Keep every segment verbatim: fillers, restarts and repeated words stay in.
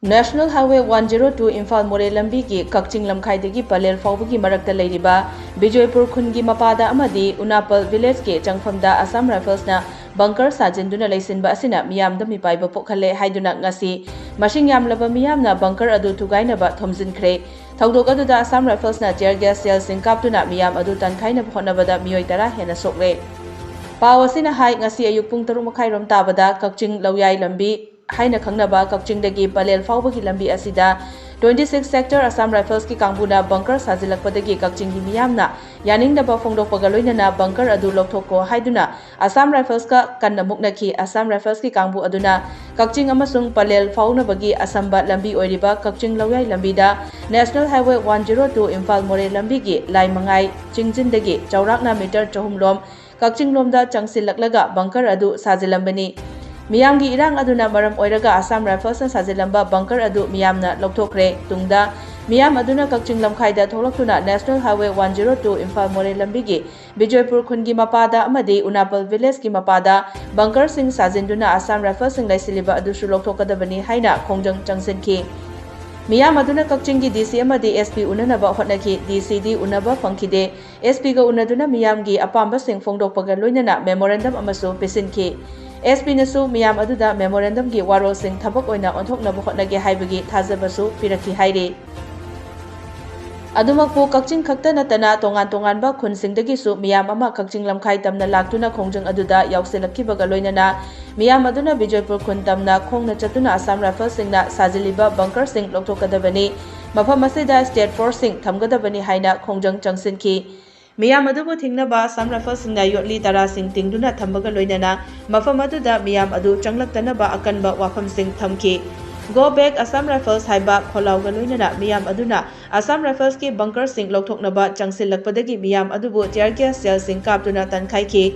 National Highway one zero two Imphal ꯃꯣꯔꯦ ꯂꯝꯕꯤꯒꯤ ꯀꯛꯆꯤꯡ ꯂꯝꯈꯥꯏꯗꯒꯤ ꯄꯂꯦꯜ ꯐꯥꯎꯕꯒꯤ ꯃꯔꯛꯇ ꯂꯩꯔꯤꯕ ꯕꯤꯖꯣꯏꯄꯨꯔ ꯈꯨꯟꯒꯤ ꯃꯄꯥꯗ ꯑꯃꯗꯤ ꯎꯅꯥꯄꯜ ꯚꯤꯂꯦꯖꯀꯤ ꯆꯪꯐꯝꯗ ꯑꯁꯥꯝ ꯔꯥꯏꯐꯜꯁꯅ ꯕꯪꯀꯔ ꯁꯥꯖꯤꯟꯗꯨꯅ ꯂꯩꯁꯤꯟꯕ ꯑꯁꯤꯅ ꯃꯤꯌꯥꯝꯗ ꯃꯤꯄꯥꯏꯕ ꯄꯣꯛꯍꯜꯂꯦ ꯍꯥꯏꯗꯨꯅ ꯉꯁꯤ ꯃꯁꯤꯡ ꯌꯥꯝꯂꯕ ꯃꯤꯌꯥꯝꯅ ꯕꯪꯀꯔ ꯑꯗꯨ ꯊꯨꯒꯥꯏꯅꯕ ꯊꯣꯝꯖꯤꯟꯈ꯭ꯔꯦ꯫ ꯊꯧꯗꯣꯛ ꯑꯗꯨꯗ ꯑꯁꯥꯝ ꯔꯥꯏꯐꯜꯁꯅ tear gas shellꯁꯤꯡ ꯀꯥꯞꯇꯨꯅ ꯃꯤꯌꯥꯝ ꯑꯗꯨ ꯇꯥꯟꯈꯥꯏꯅꯕ ꯍꯣꯠꯅꯕꯗ ꯃꯤꯑꯣꯏ ꯇꯔꯥ ꯍꯦꯟꯅ ꯁꯣꯛꯂꯦ꯫ ꯄꯥꯎ ꯑꯁꯤꯅ ꯍꯥꯏ, ꯉꯁꯤ ꯑꯌꯨꯛ ꯄꯨꯡ ꯇꯔꯨꯛ ꯃꯈꯥꯏ ꯔꯣꯝ ꯇꯥꯕꯗ ꯀꯛꯆꯤꯡ ꯂꯧꯌꯥꯏ ꯂꯝꯕꯤ ꯍꯥꯏꯅ ꯈꯪꯅꯕ ꯀꯛꯆꯤꯡꯗꯒꯤ ꯄꯂꯦꯜ ꯐꯥꯎꯕꯒꯤ ꯂꯝꯕꯤ ꯑꯁꯤꯗ twenty six sector ꯑꯁꯥꯝ ꯔꯥꯏꯐꯜꯁꯀꯤ ꯀꯥꯡꯕꯨꯅ ꯕꯪꯀꯔ ꯁꯥꯖꯤꯜꯂꯛꯄꯗꯒꯤ ꯀꯛꯆꯤꯡꯒꯤ ꯃꯤꯌꯥꯝꯅ ꯌꯥꯅꯤꯡꯗꯕ ꯐꯣꯡꯗꯣꯛꯄꯒ ꯂꯣꯏꯅꯅ ꯕꯪꯀꯔ ꯑꯗꯨ ꯂꯧꯊꯣꯛꯈꯣ ꯍꯥꯏꯗꯨꯅ ꯑꯁꯥꯝ ꯔꯥꯏꯐꯜꯁꯀ ꯀꯟꯅ ꯃꯨꯛꯅꯈꯤ꯫ ꯑꯁꯥꯝ ꯔꯥꯏꯐꯜꯁꯀꯤ ꯀꯥꯡꯕꯨ ꯑꯗꯨꯅ ꯀꯛꯆꯤꯡ ꯑꯃꯁꯨꯡ ꯄꯂꯦꯜ ꯐꯥꯎꯅꯕꯒꯤ ꯑꯁꯝꯕ ꯂꯝꯕꯤ ꯑꯣꯏꯔꯤꯕ ꯀꯛꯆꯤꯡ ꯂꯧꯌꯥꯏ ꯂꯝꯕꯤꯗ National Highway one zero two Imphal ꯃꯣꯔꯦ ꯂꯝꯕꯤꯒꯤ ꯂꯥꯏꯃꯉꯥꯏ ꯆꯤꯡꯖꯤꯟꯗꯒꯤ ꯆꯥꯎꯔꯥꯛꯅ ꯃꯤꯇꯔ ꯆꯍꯨꯝ ꯂꯣꯝ ꯀꯛꯆꯤꯡꯂꯣꯝꯗ ꯆꯪꯁꯤꯜꯂꯛꯂꯒ ꯕꯪꯀꯔ ꯑꯗꯨ ꯁꯥꯖꯤꯜꯂꯝꯕꯅꯤ꯫ ꯃꯤꯌꯥꯝꯒꯤ ꯏꯔꯥꯡ ꯑꯗꯨꯅ ꯃꯔꯝ ꯑꯣꯏꯔꯒ ꯑꯁꯥꯝ ꯔꯥꯏꯐꯜꯁꯅ ꯁꯥꯖꯤꯜꯂꯝꯕ ꯕꯪꯀꯔ ꯑꯗꯨ ꯃꯤꯌꯥꯝꯅ ꯂꯧꯊꯣꯛꯈ꯭ꯔꯦ꯫ ꯇꯨꯡꯗ ꯃꯤꯌꯥꯝ ꯑꯗꯨꯅ ꯀꯛꯆꯤꯡ ꯂꯝꯈꯥꯏꯗ ꯊꯣꯛꯂꯛꯇꯨꯅ National Highway one zero two Imphal ꯃꯣꯔꯦ ꯂꯝꯕꯤꯒꯤ ꯕꯤꯖꯣꯏꯄꯨꯔ ꯈꯨꯟꯒꯤ ꯃꯄꯥꯗ ꯑꯃꯗꯤ ꯎꯅꯥꯄꯜ ꯚꯤꯂꯦꯖꯀꯤ ꯃꯄꯥꯗ ꯕꯪꯀꯔꯁꯤꯡ ꯁꯥꯖꯤꯟꯗꯨꯅ ꯑꯁꯥꯝ ꯔꯥꯏꯐꯜꯁꯤꯡ ꯂꯩꯁꯤꯜꯂꯤꯕ ꯑꯗꯨꯁꯨ ꯂꯧꯊꯣꯛꯀꯗꯕꯅꯤ ꯍꯥꯏꯅ ꯈꯣꯡꯖꯪ ꯆꯪꯁꯤꯟꯈꯤ꯫ ꯃꯤꯌꯥꯝ ꯑꯗꯨꯅ ꯀꯛꯆꯤꯡꯒꯤ ꯗꯤ ꯁꯤ ꯑꯃꯗꯤ ꯑꯦꯁ ꯄꯤ ꯎꯅꯅꯕ ꯍꯣꯠꯅꯈꯤ꯫ ꯗꯤ ꯁꯤꯗꯤ ꯎꯅꯕ ꯐꯪꯈꯤꯗꯦ꯫ ꯑꯦꯁ ꯄꯤꯒ ꯎꯅꯗꯨꯅ ꯃꯤꯌꯥꯝꯒꯤ ꯑꯄꯥꯝꯕꯁꯤꯡ ꯐꯣꯡꯗꯣꯛꯄꯒ ꯂꯣꯏꯅꯅ ꯃꯦꯃꯣꯔꯦꯟꯗꯝ ꯑꯃꯁꯨ ꯄꯤꯁꯤꯟꯈꯤ꯫ ꯑꯦꯁ ꯄꯤꯅꯁꯨ ꯃꯤꯌꯥꯝ ꯑꯗꯨꯗ ꯃꯦꯃꯣꯔꯦꯟꯗꯝꯒꯤ ꯋꯥꯔꯣꯜꯁꯤꯡ ꯊꯕꯛ ꯑꯣꯏꯅ ꯑꯣꯟꯊꯣꯛꯅꯕ ꯍꯣꯠꯅꯒꯦ ꯍꯥꯏꯕꯒꯤ ꯊꯥꯖꯕꯁꯨ ꯄꯤꯔꯛꯈꯤ ꯍꯥꯏꯔꯤ꯫ ꯑꯗꯨꯃꯛꯄꯨ ꯀꯛꯆꯤꯡ ꯈꯛꯇ ꯅꯠꯇꯅ ꯇꯣꯉꯥꯟ ꯇꯣꯉꯥꯟꯕ ꯈꯨꯟꯁꯤꯡꯗꯒꯤꯁꯨ ꯃꯤꯌꯥꯝ ꯑꯃ ꯀꯛꯆꯤꯡ ꯂꯝꯈꯥꯏ ꯇꯝꯅ ꯂꯥꯛꯇꯨꯅ ꯈꯣꯡꯖꯪ ꯑꯗꯨꯗ ꯌꯥꯎꯁꯤꯜꯂꯛꯈꯤꯕꯒ ꯂꯣꯏꯅꯅ ꯃꯤꯌꯥꯝ ꯑꯗꯨꯅ ꯕꯤꯖꯣꯏꯄꯨꯔ ꯈꯨꯟ ꯇꯝꯅ ꯈꯣꯡꯅ ꯆꯠꯇꯨꯅ ꯑꯁꯥꯝ ꯔꯥꯏꯐꯜꯁꯤꯡꯅ ꯁꯥꯖꯤꯜꯂꯤꯕ ꯕꯪꯀꯔꯁꯤꯡ ꯂꯧꯊꯣꯛꯀꯗꯕꯅꯤ, ꯃꯐꯝ ꯑꯁꯤꯗ state forceꯁꯤꯡ ꯊꯝꯒꯗꯕꯅꯤ ꯍꯥꯏꯅ ꯈꯣꯡꯖꯪ ꯆꯪꯁꯤꯟꯈꯤ꯫ ꯃꯤꯌꯥꯝ ꯑꯗꯨꯕꯨ ꯊꯤꯡꯅꯕ ꯑꯁꯥꯝ ꯔꯥꯏꯐꯜꯁꯤꯡꯅ ꯌꯣꯠꯂꯤ ꯇꯔꯥꯁꯤꯡ ꯇꯤꯡꯗꯨꯅ ꯊꯝꯕꯒ ꯂꯣꯏꯅꯅ ꯃꯐꯝ ꯑꯗꯨꯗ ꯃꯤꯌꯥꯝ ꯑꯗꯨ ꯆꯪꯂꯛꯇꯅꯕ ꯑꯀꯟꯕ ꯋꯥꯐꯝꯁꯤꯡ ꯊꯝꯈꯤ꯫ Go back Assam Rifles ꯍꯥꯏꯕ ꯈꯣꯜꯂꯥꯎꯒ ꯂꯣꯏꯅꯅ ꯃꯤꯌꯥꯝ ꯑꯗꯨꯅ ꯑꯁꯥꯝ ꯔꯥꯏꯐꯜꯁꯀꯤ ꯕꯪꯀꯔꯁꯤꯡ ꯂꯧꯊꯣꯛꯅꯕ ꯆꯪꯁꯤꯜꯂꯛꯄꯗꯒꯤ ꯃꯤꯌꯥꯝ ꯑꯗꯨꯕꯨ tear gas shellꯁꯤꯡ ꯀꯥꯞꯇꯨꯅ ꯇꯥꯟꯈꯥꯏꯈꯤ꯫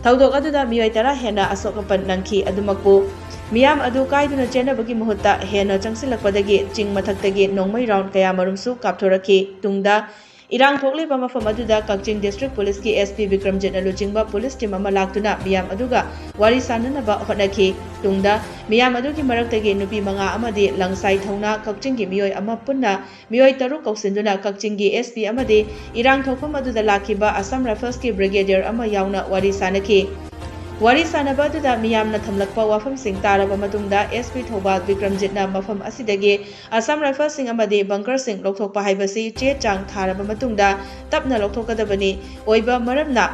ꯊꯧꯗꯣꯛ ꯑꯗꯨꯗ ꯃꯤꯑꯣꯏ ꯇꯔꯥ ꯍꯦꯟꯅ ꯑꯁꯣꯛ ꯑꯄꯟ ꯅꯪꯈꯤ꯫ ꯑꯗꯨꯃꯛꯄꯨ ꯃꯤꯌꯥꯝ ꯑꯗꯨ ꯀꯥꯏꯗꯨꯅ ꯆꯦꯟꯅꯕꯒꯤ ꯃꯍꯨꯠꯇ ꯍꯦꯟꯅ ꯆꯪꯁꯤꯜꯂꯛꯄꯗꯒꯤ ꯆꯤꯡ ꯃꯊꯛꯇꯒꯤ ꯅꯣꯡꯃꯩ ꯔꯥꯎꯟ ꯀꯌꯥꯃꯔꯨꯝꯁꯨ ꯀꯥꯞꯊꯣꯔꯛꯈꯤ꯫ ꯇꯨꯡꯗ ꯏꯔꯥꯡ ꯊꯣꯛꯂꯤꯕ ꯃꯐꯝ ꯑꯗꯨꯗ ꯀꯛꯆꯤꯡ ꯗꯤꯁꯇ꯭ꯔꯤꯛ ꯄꯨꯂꯤꯁꯀꯤ ꯑꯦꯁ ꯄꯤ ꯕꯤꯀ꯭ꯔꯝꯖꯤꯠꯅ ꯂꯨꯆꯤꯡꯕ ꯄꯨꯂꯤꯁ ꯇꯤꯝ ꯑꯃ ꯂꯥꯛꯇꯨꯅ ꯃꯤꯌꯥꯝ ꯑꯗꯨꯒ ꯋꯥꯔꯤ ꯁꯥꯅꯅꯕ ꯍꯣꯠꯅꯈꯤ꯫ ꯇꯨꯡꯗ ꯃꯤꯌꯥꯝ ꯑꯗꯨꯒꯤ ꯃꯔꯛꯇꯒꯤ ꯅꯨꯄꯤ ꯃꯉꯥ ꯑꯃꯗꯤ ꯂꯪꯁꯥꯏ ꯊꯧꯅꯥ ꯀꯛꯆꯤꯡꯒꯤ ꯃꯤꯑꯣꯏ ꯑꯃ ꯄꯨꯟꯅ ꯃꯤꯑꯣꯏ ꯇꯔꯨꯛ ꯀꯧꯁꯤꯟꯗꯨꯅ ꯀꯛꯆꯤꯡꯒꯤ ꯑꯦꯁ ꯄꯤ ꯑꯃꯗꯤ ꯏꯔꯥꯡ ꯊꯣꯛꯐꯝ ꯑꯗꯨꯗ ꯂꯥꯛꯈꯤꯕ ꯑꯁꯥꯝ ꯔꯥꯏꯐꯜꯁꯀꯤ ꯕ꯭ꯔꯤꯒꯦꯗꯤꯌꯔ ꯑꯃ ꯌꯥꯎꯅ ꯋꯥꯔꯤ ꯁꯥꯅꯈꯤ꯫ ꯋꯥꯔꯤ ꯁꯥꯅꯕ ꯑꯗꯨꯗ ꯃꯤꯌꯥꯝꯅ ꯊꯝꯂꯛꯄ ꯋꯥꯐꯝꯁꯤꯡ ꯇꯥꯔꯕ ꯃꯇꯨꯡꯗ ꯑꯦꯁ ꯄꯤ ꯊꯧꯕꯥꯜ ꯕꯤꯀ꯭ꯔꯝꯖꯤꯠꯅ ꯃꯐꯝ ꯑꯁꯤꯗꯒꯤ ꯑꯁꯥꯝ ꯔꯥꯏꯐꯜꯁꯤꯡ ꯑꯃꯗꯤ ꯕꯪꯀꯔꯁꯤꯡ ꯂꯧꯊꯣꯛꯄ ꯍꯥꯏꯕꯁꯤ ꯆꯦ ꯆꯥꯡ ꯊꯥꯔꯕ ꯃꯇꯨꯡꯗ ꯇꯞꯅ ꯂꯧꯊꯣꯛꯀꯗꯕꯅꯤ꯫ ꯑꯣꯏꯕ ꯃꯔꯝꯅ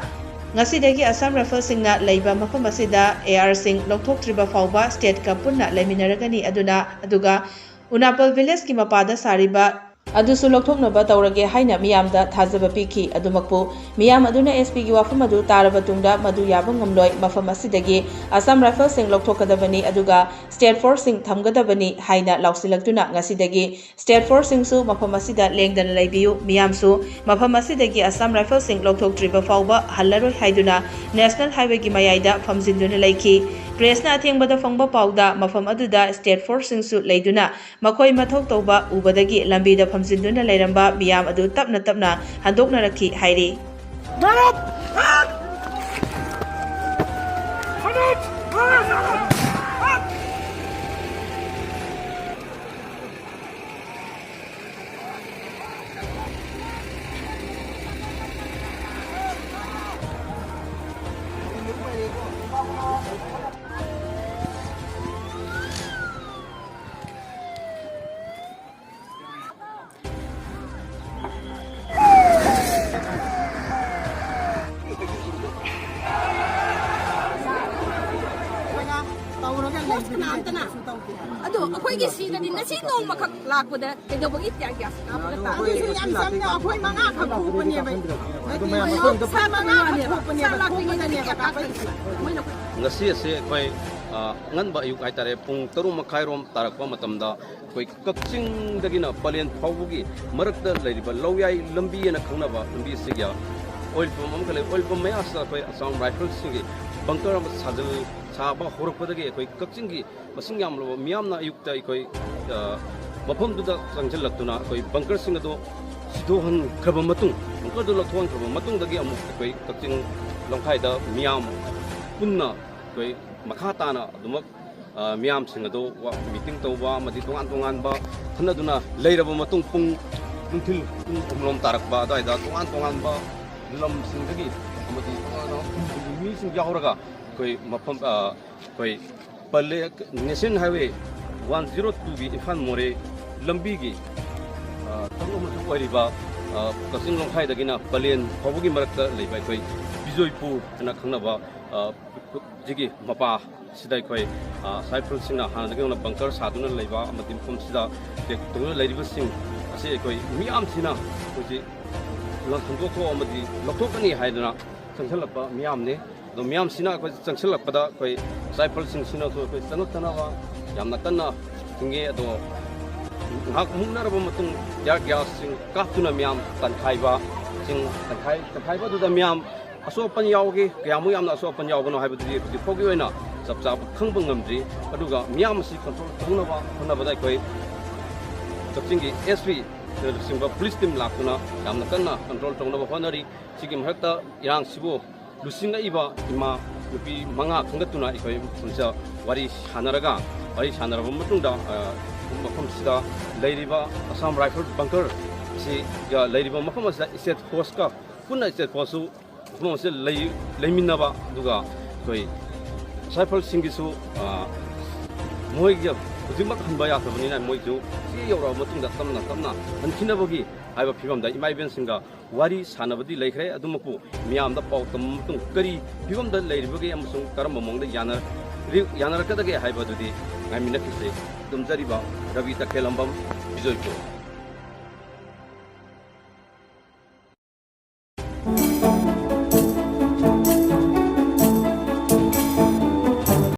ꯉꯁꯤꯗꯒꯤ ꯑꯁꯥꯝ ꯔꯥꯏꯐꯜꯁꯤꯡꯅ ꯂꯩꯕ ꯃꯐꯝ ꯑꯁꯤꯗ ꯑꯦ ꯑꯥꯔꯁꯤꯡ ꯂꯧꯊꯣꯛꯇ꯭ꯔꯤꯕ ꯐꯥꯎꯕ ꯁ꯭ꯇꯦꯠꯀ ꯄꯨꯟꯅ ꯂꯩꯃꯤꯟꯅꯔꯒꯅꯤ꯫ ꯑꯗꯨꯅ, ꯑꯗꯨꯒ ꯎꯅꯥꯄꯜ ꯚꯤꯂꯦꯖꯀꯤ ꯃꯄꯥꯗ ꯁꯥꯔꯤꯕ ꯑꯗꯨꯁꯨ ꯂꯧꯊꯣꯛꯅꯕ ꯇꯧꯔꯒꯦ ꯍꯥꯏꯅ ꯃꯤꯌꯥꯝꯗ ꯊꯥꯖꯕ ꯄꯤꯈꯤ꯫ ꯑꯗꯨꯃꯛꯄꯨ ꯃꯤꯌꯥꯝ ꯑꯗꯨꯅ ꯑꯦꯁ ꯄꯤꯒꯤ ꯋꯥꯐꯝ ꯑꯗꯨ ꯇꯥꯔꯕ ꯇꯨꯡꯗ ꯃꯗꯨ ꯌꯥꯕ ꯉꯝꯂꯣꯏ, ꯃꯐꯝ ꯑꯁꯤꯗꯒꯤ ꯑꯁꯥꯝ ꯔꯥꯏꯐꯜꯁꯤꯡ ꯂꯧꯊꯣꯛꯀꯗꯕꯅꯤ, ꯑꯗꯨꯒ ꯁ꯭ꯇꯦꯠ ꯐꯣꯔꯁꯁꯤꯡ ꯊꯝꯒꯗꯕꯅꯤ ꯍꯥꯏꯅ ꯂꯥꯎꯁꯤꯜꯂꯛꯇꯨꯅ ꯉꯁꯤꯗꯒꯤ ꯁ꯭ꯇꯦꯠ ꯐꯣꯔꯁꯁꯤꯡꯁꯨ ꯃꯐꯝ ꯑꯁꯤꯗ ꯂꯦꯡꯗꯅ ꯂꯩꯕꯤꯌꯨ, ꯃꯤꯌꯥꯝꯁꯨ ꯃꯐꯝ ꯑꯁꯤꯗꯒꯤ ꯑꯁꯥꯝ ꯔꯥꯏꯐꯜꯁꯤꯡ ꯂꯧꯊꯣꯛꯇ꯭ꯔꯤꯕ ꯐꯥꯎꯕ ꯍꯜꯂꯔꯣꯏ ꯍꯥꯏꯗꯨꯅ ꯅꯦꯁꯅꯦꯜ ꯍꯥꯏꯋꯦꯒꯤ ꯃꯌꯥꯏꯗ ꯐꯝꯖꯤꯟꯗꯨꯅ ꯂꯩꯈꯤ꯫ ꯄ꯭ꯔꯦꯁꯅ ꯑꯊꯦꯡꯕꯗ ꯐꯪꯕ ꯄꯥꯎꯗ ꯃꯐꯝ ꯑꯗꯨꯗ ꯁ꯭ꯇꯦꯠ ꯐꯣꯔꯁꯁꯤꯡꯁꯨ ꯂꯩꯗꯨꯅ ꯃꯈꯣꯏ ꯃꯊꯧ ꯇꯧꯕ ꯎꯕꯗꯒꯤ ꯂꯝꯕꯤꯗ ꯐꯝꯖꯤꯟꯗꯨꯅ ꯂꯩꯔꯝꯕ ꯃꯤꯌꯥꯝ ꯑꯗꯨ ꯇꯞꯅ ꯇꯞꯅ ꯍꯟꯗꯣꯛꯅꯔꯛꯈꯤ ꯍꯥꯏꯔꯤ꯫ ꯀꯅꯥꯝꯇꯅ꯫ ꯑꯗꯣ ꯑꯩꯈꯣꯏꯒꯤ ꯁꯤꯗꯗꯤ ꯉꯁꯤ ꯅꯣꯡꯃꯈꯛ ꯂꯥꯛꯄꯗ ꯀꯩꯗꯧꯕꯒꯤ tear gas ꯀꯥꯞꯄꯒ ꯇꯥꯛꯏ? ꯑꯗꯨꯁꯨ ꯌꯥꯝ ꯆꯝꯅ ꯑꯩꯈꯣꯏ ꯃꯉꯥꯈꯛ ꯐꯨꯕꯅꯦꯕ꯫ ꯉꯁꯤ ꯃꯉꯥꯈꯛ ꯐꯨꯕꯅꯦꯕ, ꯐꯨꯕꯗꯅꯦꯕ ꯀꯥꯞꯄꯛꯏꯁꯦ꯫ ꯃꯣꯏꯅ ꯉꯁꯤ ꯑꯁꯤ ꯑꯩꯈꯣꯏ, ꯑ, ꯑꯉꯟꯕ ꯑꯌꯨꯛ ꯍꯥꯏꯇꯥꯔꯦ, ꯄꯨꯡ ꯇꯔꯨꯛ ꯃꯈꯥꯏꯔꯣꯝ ꯇꯥꯔꯛꯄ ꯃꯇꯝꯗ ꯑꯩꯈꯣꯏ ꯀꯛꯆꯤꯡꯗꯒꯤꯅ ꯄꯂꯦꯟ ꯐꯥꯎꯕꯒꯤ ꯃꯔꯛꯇ ꯂꯩꯔꯤꯕ ꯂꯧꯌꯥꯏ ꯂꯝꯕꯤ ꯍꯥꯏꯅ ꯈꯪꯅꯕ ꯂꯝꯕꯤ ꯑꯁꯤꯒꯤ oil pump ꯑꯃꯈꯛ ꯂꯩ꯫ Oil pump ꯃꯌꯥꯁꯤꯗ ꯑꯩꯈꯣꯏ Assam Riflesꯁꯤꯡꯒꯤ ꯕꯪꯀꯔ ꯑꯃ ꯁꯥꯖꯤꯜ ꯁꯥꯕ ꯍꯧꯔꯛꯄꯗꯒꯤ ꯑꯩꯈꯣꯏ ꯀꯛꯆꯤꯡꯒꯤ ꯃꯁꯤꯡ ꯌꯥꯝꯂꯕ ꯃꯤꯌꯥꯝꯅ ꯑꯌꯨꯛꯇ ꯑꯩꯈꯣꯏ, ꯑ, ꯃꯐꯝꯗꯨꯗ ꯆꯪꯁꯤꯜꯂꯛꯇꯨꯅ ꯑꯩꯈꯣꯏ ꯕꯪꯀꯔꯁꯤꯡ ꯑꯗꯨ ꯁꯤꯗꯣꯛꯍꯟꯈ꯭ꯔꯕ ꯃꯇꯨꯡ, ꯕꯪꯀꯔꯗꯨ ꯂꯧꯊꯣꯛꯍꯟꯈ꯭ꯔꯕ ꯃꯇꯨꯡꯗꯒꯤ ꯑꯃꯨꯛ ꯑꯩꯈꯣꯏ ꯀꯛꯆꯤꯡ ꯂꯝꯈꯥꯏꯗ ꯃꯤꯌꯥꯝ ꯄꯨꯟꯅ ꯑꯩꯈꯣꯏ ꯃꯈꯥ ꯇꯥꯅ ꯑꯗꯨꯃꯛ, ꯑ, ꯃꯤꯌꯥꯝꯁꯤꯡ ꯑꯗꯨ ꯋꯥ-, ꯃꯤꯇꯤꯡ ꯇꯧꯕ ꯑꯃꯗꯤ ꯇꯣꯉꯥꯟ ꯇꯣꯉꯥꯟꯕ ꯈꯟꯅꯗꯨꯅ ꯂꯩꯔꯕ ꯃꯇꯨꯡ, ꯄꯨꯡ ꯅꯨꯡꯊꯤꯜ ꯄꯨꯡ ꯑꯍꯨꯝꯂꯣꯝ ꯇꯥꯔꯛꯄ ꯑꯗꯨꯋꯥꯏꯗ ꯇꯣꯉꯥꯟ ꯇꯣꯉꯥꯟꯕ ꯂꯝꯁꯤꯡꯗꯒꯤ ꯑꯃꯗꯤ ꯇꯣꯉꯥꯟ ꯇꯣꯉꯥꯟꯕ ꯈꯨꯟꯒꯤ ꯃꯤꯁꯤꯡ ꯌꯥꯎꯔꯒ ꯑꯩꯈꯣꯏ ꯃꯐꯝ, ꯑ, ꯑꯩꯈꯣꯏ ꯄꯂꯦ-, National Highway one zero two ꯒꯤ ꯏꯝꯐꯥꯜ ꯃꯣꯔꯦ ꯂꯝꯕꯤꯒꯤ, ꯑ, ꯁꯔꯨꯛ ꯑꯃꯁꯨ ꯑꯣꯏꯔꯤꯕ, ꯑ, ꯀꯛꯆꯤꯡ ꯂꯝꯈꯥꯏꯗꯒꯤꯅ ꯄꯂꯦꯟ ꯐꯥꯎꯕꯒꯤ ꯃꯔꯛꯇ ꯂꯩꯕ ꯑꯩꯈꯣꯏ ꯕꯤꯖꯣꯏꯄꯨꯔ ꯍꯥꯏꯅ ꯈꯪꯅꯕ, ꯑ, ꯁꯤꯒꯤ ꯃꯄꯥ ꯁꯤꯗ ꯑꯩꯈꯣꯏ, ꯑ, ꯁꯥꯏꯐꯜꯁꯤꯡꯅ ꯍꯥꯟꯅꯗꯒꯤ ꯍꯧꯅ ꯕꯪꯀꯔ ꯁꯥꯗꯨꯅ ꯂꯩꯕ ꯑꯃꯗꯤ ꯃꯐꯝꯁꯤꯗ ꯆꯦꯛ ꯇꯧꯗꯨꯅ ꯂꯩꯔꯤꯕꯁꯤꯡ ꯑꯁꯤ ꯑꯩꯈꯣꯏ ꯃꯤꯌꯥꯝꯁꯤꯅ ꯍꯧꯖꯤꯛ ꯂ-, ꯍꯟꯗꯣꯛꯊꯣꯛ ꯑꯃꯗꯤ ꯂꯧꯊꯣꯛꯀꯅꯤ ꯍꯥꯏꯗꯨꯅ ꯆꯪꯁꯤꯜꯂꯛꯄ ꯃꯤꯌꯥꯝꯅꯤ꯫ ꯑꯗꯣ ꯃꯤꯌꯥꯝꯁꯤꯅ ꯑꯩꯈꯣꯏ ꯆꯪꯁꯤꯜꯂꯛꯄꯗ ꯑꯩꯈꯣꯏ ꯁꯥꯏꯐꯜꯁꯤꯡꯁꯤꯅꯁꯨ ꯑꯩꯈꯣꯏ ꯆꯪꯉꯛꯇꯅꯕ ꯌꯥꯝꯅ ꯀꯟꯅ ꯊꯤꯡꯉꯦ꯫ ꯑꯗꯣ ꯉꯥꯏꯍꯥꯛ ꯃꯨꯛꯅꯔꯕ ꯃꯇꯨꯡ tear gas ꯁꯤꯡ ꯀꯥꯞꯇꯨꯅ ꯃꯤꯌꯥꯝ ꯇꯟꯈꯥꯏꯕ, ꯁꯤꯡ ꯇꯟꯈꯥꯏ-, ꯇꯟꯈꯥꯏꯕ ꯑꯗꯨꯗ ꯃꯤꯌꯥꯝ ꯑꯁꯣꯛ ꯑꯄꯟ ꯌꯥꯎꯒꯦ, ꯀꯌꯥꯃꯨꯛ ꯌꯥꯝꯅ ꯑꯁꯣꯛ ꯑꯄꯟ ꯌꯥꯎꯕꯅꯣ ꯍꯥꯏꯕꯗꯨꯗꯤ ꯍꯧꯖꯤꯛ ꯐꯥꯎꯒꯤ ꯑꯣꯏꯅ ꯆꯞ ꯆꯥꯕ ꯈꯪꯕ ꯉꯝꯗ꯭ꯔꯤ꯫ ꯑꯗꯨꯒ ꯃꯤꯌꯥꯝ ꯑꯁꯤ control ꯇꯧꯅꯕ ꯍꯣꯠꯅꯕꯗ ꯑꯩꯈꯣꯏ ꯀꯛꯆꯤꯡꯒꯤ S P ꯅꯆꯤꯡꯕ police team ꯂꯥꯛꯇꯨꯅ ꯌꯥꯝꯅ ꯀꯟꯅ control ꯇꯧꯅꯕ ꯍꯣꯠꯅꯔꯤ꯫ ꯁꯤꯒꯤ ꯃꯊꯛꯇ ꯏꯔꯥꯡꯁꯤꯕꯨ ꯂꯨꯆꯤꯡꯉꯛꯏꯕ ꯏꯃꯥ ꯅꯨꯄꯤ ꯃꯉꯥ ꯈꯟꯒꯠꯇꯨꯅ ꯑꯩꯈꯣꯏ ꯃꯐꯝꯁꯤꯗ ꯋꯥꯔꯤ ꯁꯥꯟꯅꯔꯒ, ꯋꯥꯔꯤ ꯁꯥꯟꯅꯔꯕ ꯃꯇꯨꯡꯗ, ꯑ, ꯃꯐꯝꯁꯤꯗ ꯂꯩꯔꯤꯕ Assam Rifle bunker ꯑꯁꯤꯒ ꯂꯩꯔꯤꯕ ꯃꯐꯝ ꯑꯁꯤꯗ state force ꯀ ꯄꯨꯟꯅ state force ꯁꯨ ꯃꯐꯝ ꯑꯁꯤꯗ ꯂꯩ-, ꯂꯩꯃꯤꯟꯅꯕ, ꯑꯗꯨꯒ ꯑꯩꯈꯣꯏ ꯁꯥꯏꯐꯜꯁꯤꯡꯒꯤꯁꯨ, ꯑ, ꯃꯣꯏꯒꯤ ꯍꯧꯖꯤꯛꯃꯛ ꯍꯟꯕ ꯌꯥꯗꯕꯅꯤꯅ ꯃꯣꯏꯁꯨ ꯁꯤ ꯌꯧꯔꯛꯑꯕ ꯃꯇꯨꯡꯗ ꯇꯞꯅ ꯇꯞꯅ ꯍꯟꯈꯤꯅꯕꯒꯤ ꯍꯥꯏꯕ ꯐꯤꯕꯝꯗ ꯏꯃꯥ ꯏꯕꯦꯟꯁꯤꯡꯒ ꯋꯥꯔꯤ ꯁꯥꯟꯅꯕꯗꯤ ꯂꯩꯈ꯭ꯔꯦ꯫ ꯑꯗꯨꯃꯛꯄꯨ ꯃꯤꯌꯥꯝꯗ ꯄꯥꯎ ꯇꯝꯕ ꯃꯇꯨꯡ ꯀꯔꯤ ꯐꯤꯕꯝꯗ ꯂꯩꯔꯤꯕꯒꯦ ꯑꯃꯁꯨꯡ ꯀꯔꯝꯕ ꯃꯑꯣꯡꯗ ꯌꯥꯅ-, ꯌꯥꯅꯔꯛꯀꯗꯒꯦ ꯍꯥꯏꯕꯗꯨꯗꯤ ꯉꯥꯏꯃꯤꯟꯅꯈꯤꯁꯤ꯫ ꯇꯨꯝꯖꯔꯤꯕ ꯔꯕꯤ ꯇꯈꯦꯜꯂꯝꯕꯝ, ꯕꯤꯖꯣꯏꯄꯨꯔ꯫